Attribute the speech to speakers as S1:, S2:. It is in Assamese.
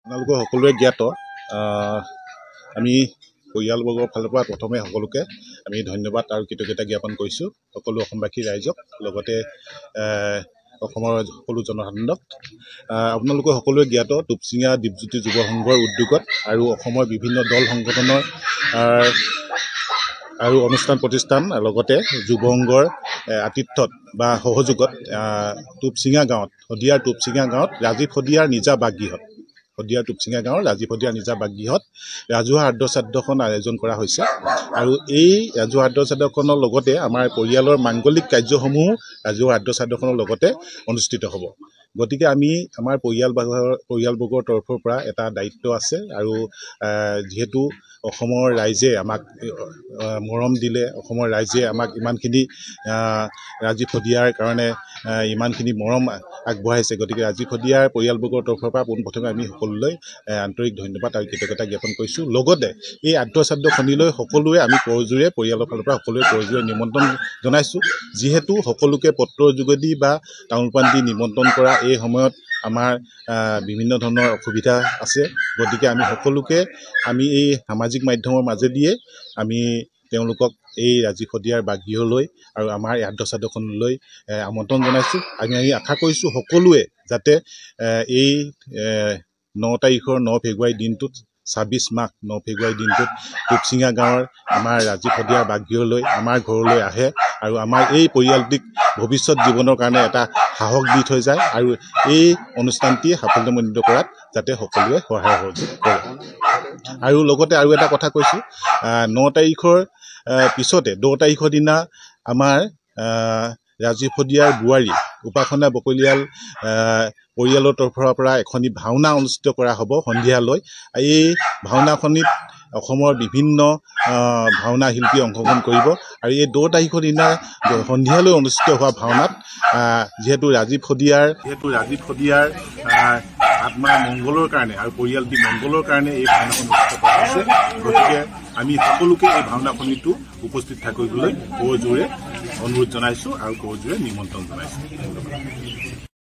S1: আপোনালোকৰ সকলোৱে জ্ঞাত, আমি পৰিয়ালবৰ্গৰ ফালৰ পৰা প্ৰথমে সকলোকে আমি ধন্যবাদ আৰু কৃতজ্ঞতা জ্ঞাপন কৰিছোঁ, সকলো অসমবাসী ৰাইজক, লগতে অসমৰ সকলো জনসাধাৰণক। আপোনালোকৰ সকলোৱে জ্ঞাত, টুপচিঙা দীপজ্যোতি যুৱ সংঘৰ উদ্যোগত আৰু অসমৰ বিভিন্ন দল সংগঠনৰ আৰু অনুষ্ঠান প্ৰতিষ্ঠান লগতে যুৱ সংঘৰ আতিথ্যত বা সহযোগত টুপচিঙা গাঁৱত, শদিয়াৰ টুপচিঙা গাঁৱত ৰাজীৱ শদিয়াৰ নিজা বাসগৃহত, শদিয়াৰ টুপচিঙা গাঁৱৰ ৰাজীৱ শদিয়াৰ নিজা বাসগৃহত ৰাজহুৱা আদ্যশ্ৰাদ্ধখন আয়োজন কৰা হৈছে। আৰু এই ৰাজহুৱা আদ্যশ্ৰাদ্ধখনৰ লগতে আমাৰ পৰিয়ালৰ মাংগলিক কাৰ্যসমূহো ৰাজহুৱা আদ্যশ্ৰাদ্ধখনৰ লগতে অনুষ্ঠিত হ'ব। গতিকে আমি আমাৰ পৰিয়ালবৰ্গৰ তৰফৰ পৰা এটা দায়িত্ব আছে আৰু যিহেতু অসমৰ ৰাইজে আমাক মৰম দিলে, অসমৰ ৰাইজে আমাক ইমানখিনি ৰাজীৱ শদিয়াৰ কাৰণে ইমানখিনি মৰম আগবঢ়াইছে, গতিকে ৰাজীৱ শদিয়াৰ পৰিয়ালবৰ্গৰ তৰফৰ পৰা পোনপ্ৰথমে আমি সকলোলৈ আন্তৰিক ধন্যবাদ আৰু কৃতজ্ঞতা জ্ঞাপন কৰিছোঁ। লগতে এই আদ্যশ্ৰাদ্ধখনিলৈ সকলোৱে আমি কৰজোৰে পৰিয়ালৰ ফালৰ পৰা সকলোৱে কৰজোৰে নিমন্ত্ৰণ জনাইছোঁ। যিহেতু সকলোকে পত্ৰৰ যোগেদি বা তামোল পাণ দি নিমন্ত্ৰণ কৰা এই সময়ত আমাৰ বিভিন্ন ধৰণৰ অসুবিধা আছে, গতিকে আমি সকলোকে আমি এই সামাজিক মাধ্যমৰ মাজেদিয়ে আমি তেওঁলোকক এই ৰাজীৱ শদিয়াৰ বাসগৃহলৈ আৰু আমাৰ এই আদ্যশ্ৰাদ্ধখনলৈ আমন্ত্ৰণ জনাইছোঁ। আমি আশা কৰিছোঁ সকলোৱে যাতে এই 9 তাৰিখৰ 9 ফেব্ৰুৱাৰী দিনটোত, 26 মাঘ 9 ফেব্ৰুৱাৰী দিনটোত টুপচিঙা গাঁৱৰ আমাৰ ৰাজীৱ শদিয়াৰ বাসগৃহলৈ, আমাৰ ঘৰলৈ আহে আৰু আমাৰ এই পৰিয়ালটিক ভৱিষ্যত জীৱনৰ কাৰণে এটা সাহস দি থৈ যায় আৰু এই অনুষ্ঠানটি সাফল্যমণ্ডিত কৰাত যাতে সকলোৱে সহায় সহযোগ কৰে। আৰু লগতে আৰু এটা কথা কৈছোঁ, 9 তাৰিখৰ পিছতে 10 তাৰিখৰ দিনা আমাৰ ৰাজীৱ শদিয়াৰ বোৱাৰী উপাসনা বকলিয়াল পৰিয়ালৰ তৰফৰ পৰা এখনি ভাওনা অনুষ্ঠিত কৰা হ'ব সন্ধিয়ালৈ। এই ভাওনাখনিত অসমৰ বিভিন্ন ভাওনা শিল্পী অংশগ্ৰহণ কৰিব আৰু এই 10 তাৰিখৰ দিনা সন্ধিয়ালৈ অনুষ্ঠিত হোৱা ভাওনাত যিহেতু ৰাজীৱ শদিয়াৰ আত্মাৰ মংগলৰ কাৰণে আৰু পৰিয়ালটিৰ মংগলৰ কাৰণে এই ভাওনাখন অনুষ্ঠিত কৰা হৈছে, গতিকে আমি সকলোকে এই ভাওনাখনিতো উপস্থিত থাকিবলৈ কৰজোৰে অনুৰোধ জনাইছোঁ আৰু কৰজোৰে নিমন্ত্ৰণ জনাইছোঁ। ধন্যবাদ।